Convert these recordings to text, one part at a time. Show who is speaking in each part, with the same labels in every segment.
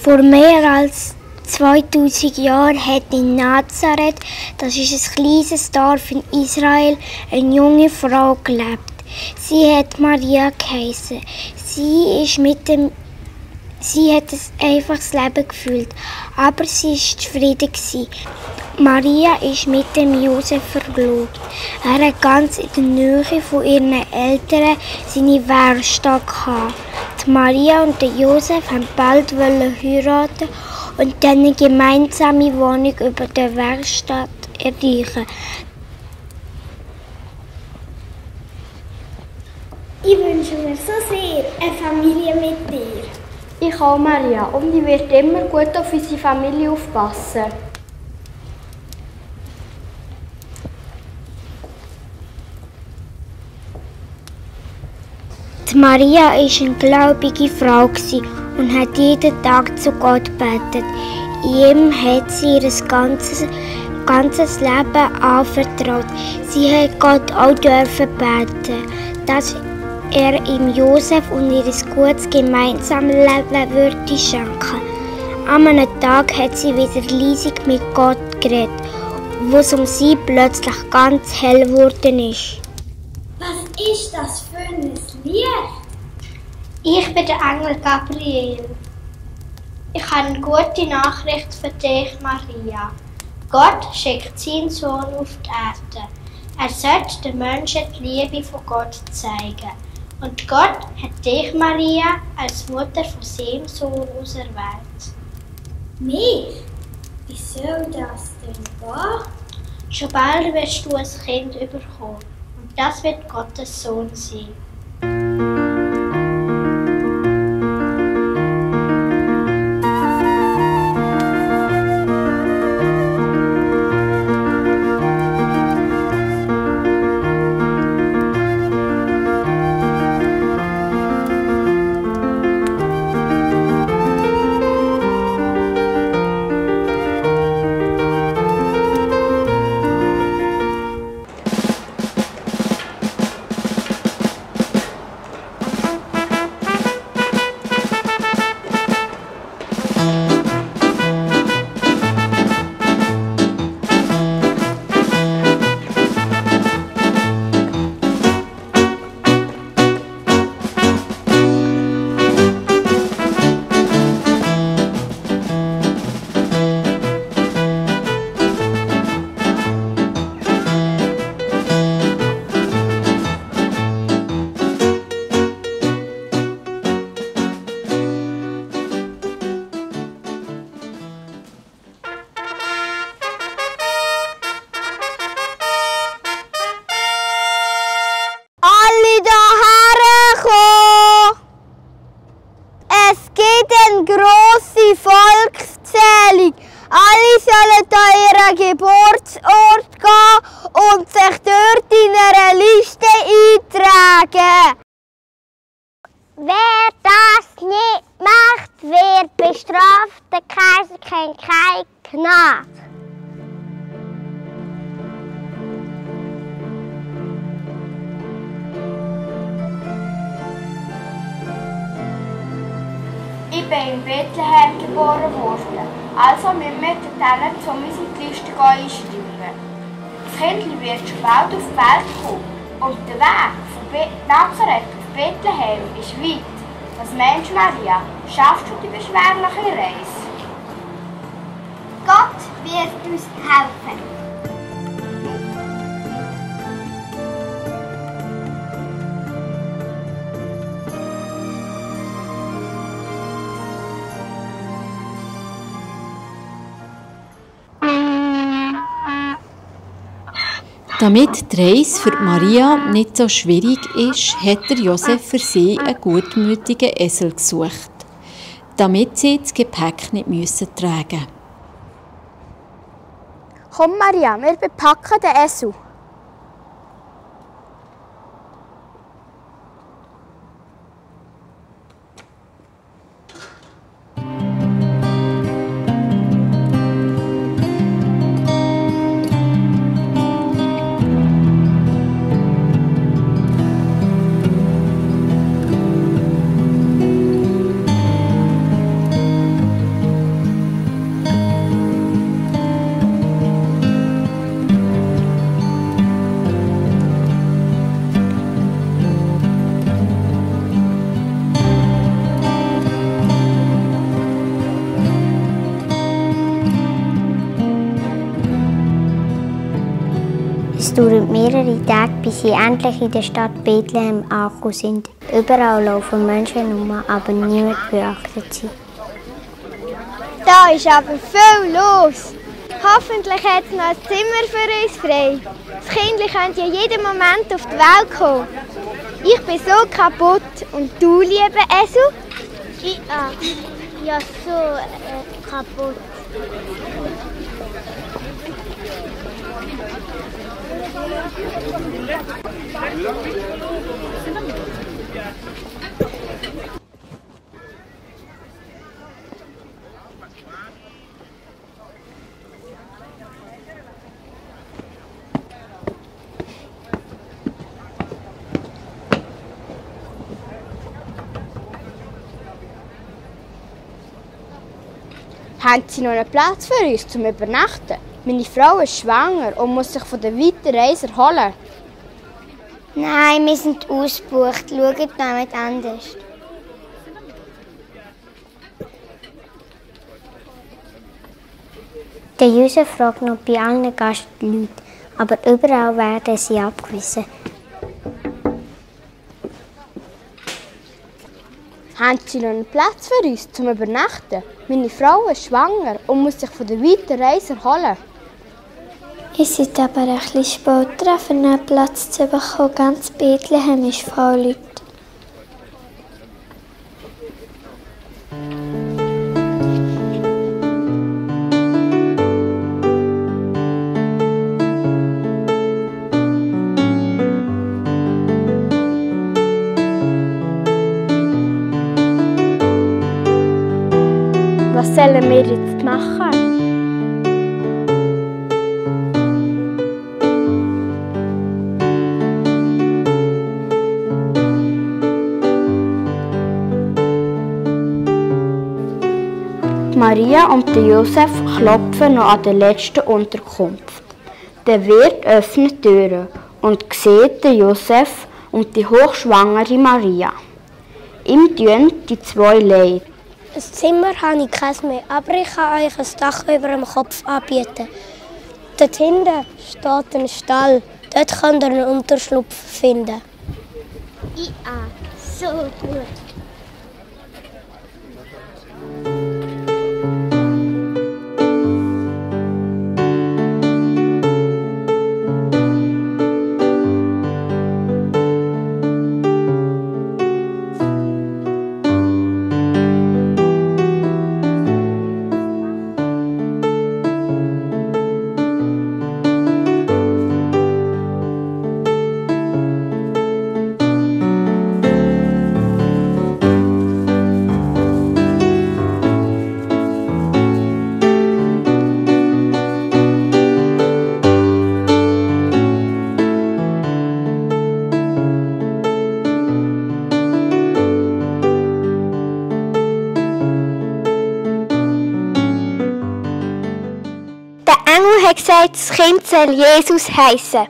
Speaker 1: Vor mehr als 2000 Jahren hat in Nazareth, das ist ein kleines Dorf in Israel, eine junge Frau gelebt. Sie hat Maria geheißen. Sie hat ein einfaches Leben geführt, aber sie war zufrieden. Maria ist mit dem Josef verlobt. Er hat ganz in der Nähe von ihren Eltern seine Werkstatt gehabt. Die Maria und der Josef wollten bald heiraten und dann eine gemeinsame Wohnung über der Werkstatt erreichen.
Speaker 2: Ich wünsche mir so sehr eine Familie mit dir.
Speaker 3: Ich auch, Maria, und ich werde immer gut auf unsere Familie aufpassen.
Speaker 1: Die Maria war eine gläubige Frau und hat jeden Tag zu Gott gebetet. Ihm hat sie ihr ganzes Leben anvertraut. Sie hat Gott auch beten, dass er ihm Josef und ihr gutes gemeinsames Leben würde schenken. An einem Tag hat sie wieder leise mit Gott geredet, wo es um sie plötzlich ganz hell geworden ist.
Speaker 2: Was ist das für ein Lied?
Speaker 3: Ich bin der Engel Gabriel. Ich habe eine gute Nachricht für dich, Maria. Gott schickt seinen Sohn auf die Erde. Er sollte den Menschen die Liebe von Gott zeigen. Und Gott hat dich, Maria, als Mutter von seinem Sohn auserwählt.
Speaker 2: Mich? Wie soll das denn gehen?
Speaker 3: Schon bald wirst du ein Kind bekommen. Und das wird Gottes Sohn sein.
Speaker 4: Geburtsort gehen und sich dort in einer Liste eintragen. Wer das nicht macht, wird bestraft. Der Kaiser kennt keine Gnade.
Speaker 3: Ich bin in Bethlehem geboren worden, also müssen wir dorthin, um uns in die Liste einschreiben. Das Kind wird schon bald auf die Welt kommen und der Weg von Nazareth auf Bethlehem ist weit. Was meinst du, Maria? Schaffst du die beschwerliche Reise?
Speaker 2: Gott wird uns helfen.
Speaker 5: Damit die Reise für Maria nicht so schwierig ist, hat der Josef für sie einen gutmütigen Esel gesucht, damit sie das Gepäck nicht tragen müssen.
Speaker 3: Komm Maria, wir bepacken den Esel.
Speaker 4: Es dauert mehrere Tage, bis sie endlich in der Stadt Bethlehem angekommen sind. Überall laufen Menschen herum, aber niemand beachtet sie.
Speaker 2: Da ist aber viel los. Hoffentlich hat es noch ein Zimmer für uns frei. Das Kind könnte ja jeden Moment auf die Welt kommen. Ich bin so kaputt. Und du, lieber Esel?
Speaker 4: Ja, so kaputt.
Speaker 2: Haben Sie noch einen Platz für uns zum Übernachten? Meine Frau ist schwanger und muss sich von der weiten Reise erholen.
Speaker 1: Nein, wir sind ausgebucht. Schaut jemand anders.
Speaker 4: Der Josef fragt noch bei allen Gastleuten, aber überall werden sie abgewiesen.
Speaker 2: Haben Sie noch einen Platz für uns zum Übernachten? Meine Frau ist schwanger und muss sich von der weiten Reise erholen.
Speaker 1: Ihr seid aber ein bisschen spät dran, für einen Platz zu bekommen. Ganz Bethlehem ist voll Leute.
Speaker 2: Was sollen wir jetzt machen? Maria und Josef klopfen noch an der letzten Unterkunft. Der Wirt öffnet die Türe und sieht Josef und die hochschwangere Maria. Ihm tun die zwei leid.
Speaker 4: Ein Zimmer habe ich keins mehr, aber ich kann euch ein Dach über dem Kopf anbieten. Dort hinten steht ein Stall. Dort könnt ihr einen Unterschlupf finden.
Speaker 1: Ja, so gut.
Speaker 2: Engel hat gesagt, das Kind soll Jesus heissen.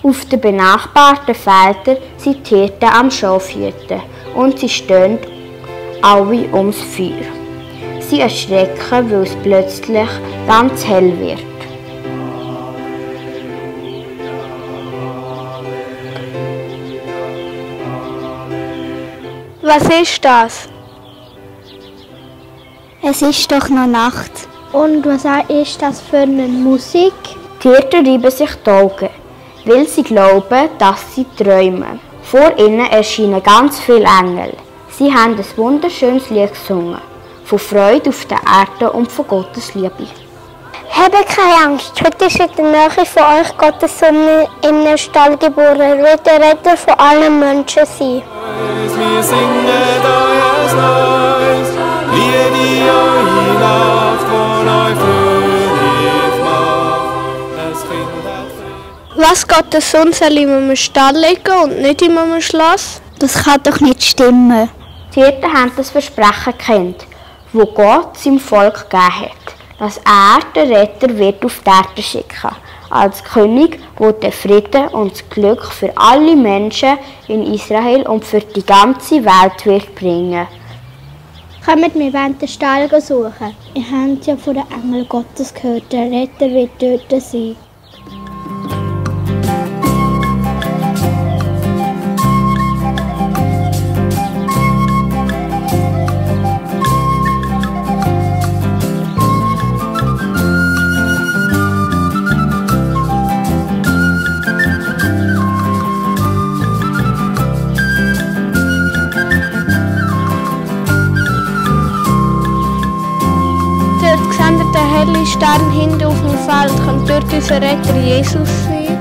Speaker 2: Auf den benachbarten Feldern sind die Hirten am Schafhüten und sie stehen alle ums Feuer. Sie erschrecken, weil es plötzlich ganz hell wird. Was ist das?
Speaker 1: Es ist doch noch Nacht.
Speaker 2: Und was ist das für eine Musik? Die Hirten reiben sich die Augen, weil sie glauben, dass sie träumen. Vor ihnen erscheinen ganz viele Engel. Sie haben ein wunderschönes Lied gesungen, von Freude auf der Erde und von Gottes Liebe.
Speaker 1: Habt keine Angst, heute ist in der Nähe von euch Gottes Sohn in einem Stall geboren. Er wird der Retter von allen Menschen sein.
Speaker 6: Wir singen euer Neues, wie die eure Nacht von euch fröhlich macht. Das Kind hat Frieden.
Speaker 2: Was Gottes Sohn soll in einem Stall liegen und nicht in einem Schloss?
Speaker 1: Das kann doch nicht stimmen.
Speaker 3: Die Hirten haben das Versprechen gekannt, das Gott seinem Volk gegeben hat, dass er den Retter wird auf die Erde schicken, als König, der den Frieden und das Glück für alle Menschen in Israel und für die ganze Welt wird bringen.
Speaker 2: Kommt, wir wollen den Stall suchen. Ihr habt ja von den Engeln Gottes gehört, der Retter wird dort sein. Der helle Stern hinten auf dem Feld, kann dort unser Retter Jesus sein?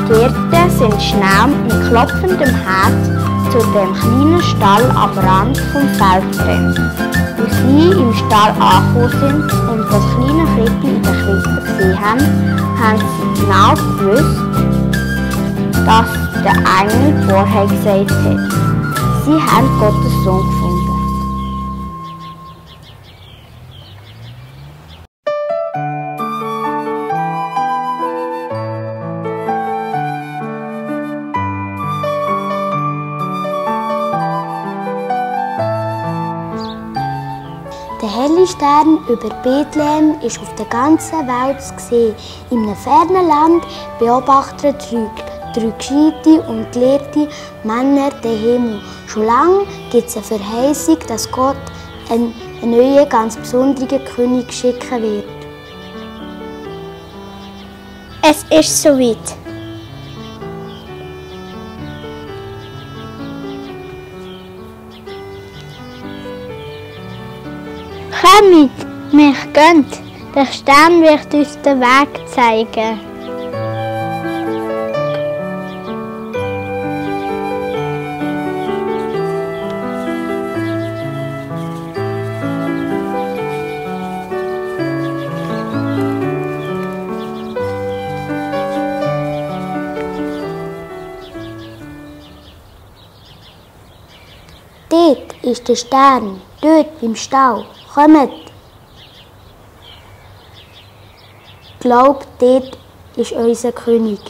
Speaker 3: Die Hirten sind schnell mit klopfendem Herz zu dem kleinen Stall am Rand vom Feld gerannt. Als sie im Stall angekommen sind und das kleine Krippli in der Krippe gesehen haben sie genau gewusst, dass der Engel vorher gesagt hat. Sie haben Gottes Sohn gefunden.
Speaker 1: Der helle Stern über Bethlehem ist auf der ganzen Welt zu sehen. In einem fernen Land beobachten drei gescheite und gelehrte Männer den Himmel. Schon lange gibt es eine Verheißung, dass Gott einen neuen, ganz besonderen König schicken wird.
Speaker 2: Es ist soweit. Kommt, wir gehen. Der Stern wird uns den Weg zeigen.
Speaker 1: Dort ist der Stern, dort beim Stall. Kommt! Glaubt, dort ist unser König.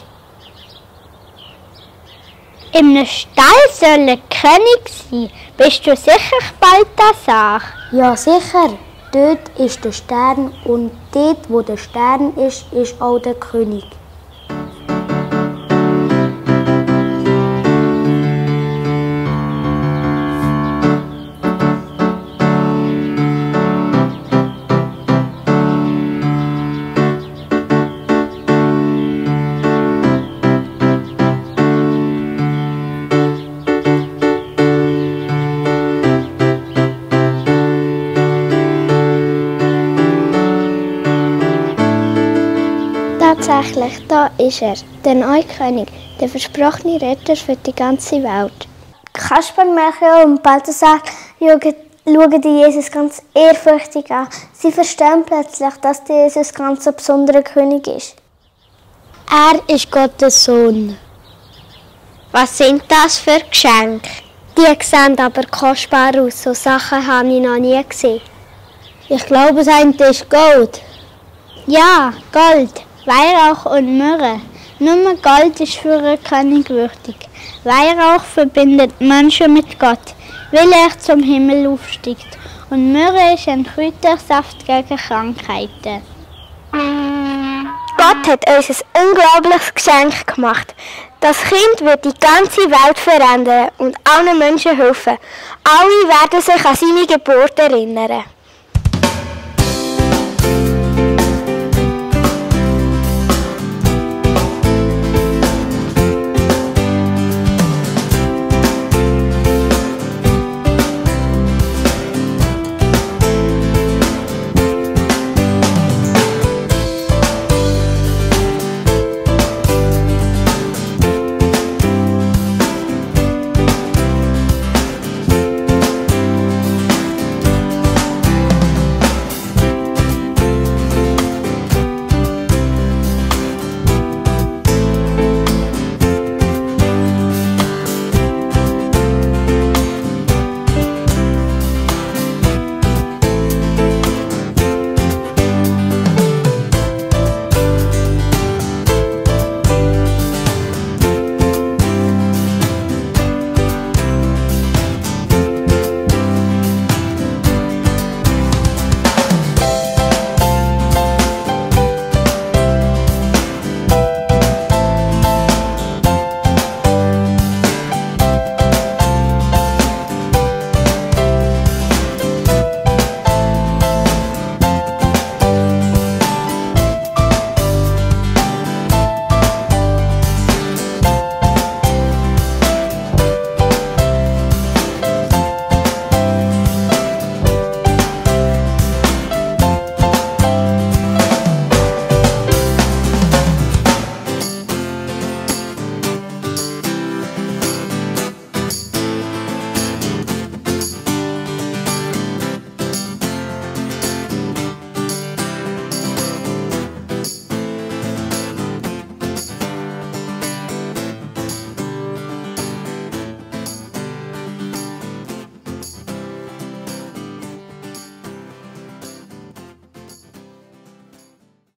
Speaker 2: In einem Stall soll ein König sein. Bist du sicher, Balthasar?
Speaker 1: Ja, sicher. Dort ist der Stern und dort, wo der Stern ist auch der König.
Speaker 2: Tatsächlich, da ist er, der neue König, der versprochene Retter für die ganze Welt.
Speaker 1: Kaspar, Melchior und Balthasar schauen Jesus ganz ehrfürchtig an. Sie verstehen plötzlich, dass Jesus ganz ein besonderer König ist.
Speaker 2: Er ist Gottes Sohn. Was sind das für Geschenke?
Speaker 1: Die sehen aber kostbar aus. So Sachen habe ich noch nie gesehen.
Speaker 2: Ich glaube, es ist Gold. Ja, Gold, Weihrauch und Myrrhe. Nur Gold ist für einen König würdig. Weihrauch verbindet Menschen mit Gott, weil er zum Himmel aufsteigt. Und Myrrhe ist ein Kräutersaft gegen Krankheiten.
Speaker 1: Gott hat uns ein unglaubliches Geschenk gemacht. Das Kind wird die ganze Welt verändern und allen Menschen helfen. Alle werden sich an seine Geburt erinnern.